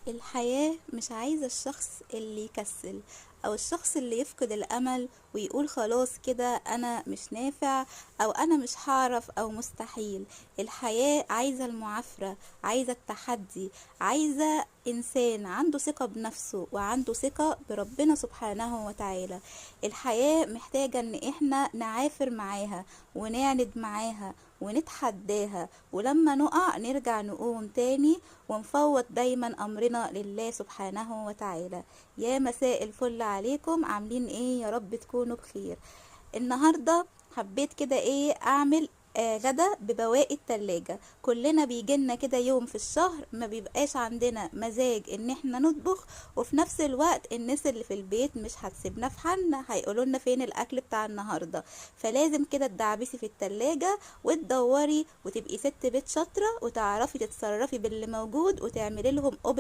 الحياة مش عايزة الشخص اللي يكسل أو الشخص اللي يفقد الأمل ويقول خلاص كده أنا مش نافع أو أنا مش هعرف أو مستحيل. الحياة عايزة المعافرة، عايزة التحدي، عايزة إنسان عنده ثقة بنفسه وعنده ثقة بربنا سبحانه وتعالى. الحياة محتاجة إن إحنا نعافر معاها ونعند معاها ونتحداها، ولما نقع نرجع نقوم تاني ونفوض دايما أمرنا لله سبحانه وتعالى. يا مساء الفل عليكم، عاملين ايه؟ يا رب تكونوا بخير. النهاردة حبيت كده ايه اعمل غدا ببواقي التلاجة. كلنا بيجيلنا كده يوم في الشهر ما بيبقاش عندنا مزاج ان احنا نطبخ، وفي نفس الوقت الناس اللي في البيت مش هتسيبنا في حالنا، هيقولوا لنا فين الاكل بتاع النهارده. فلازم كده تدعبسي في التلاجة وتدوري وتبقي ست بيت شاطرة وتعرفي تتصرفي باللي موجود وتعملي لهم open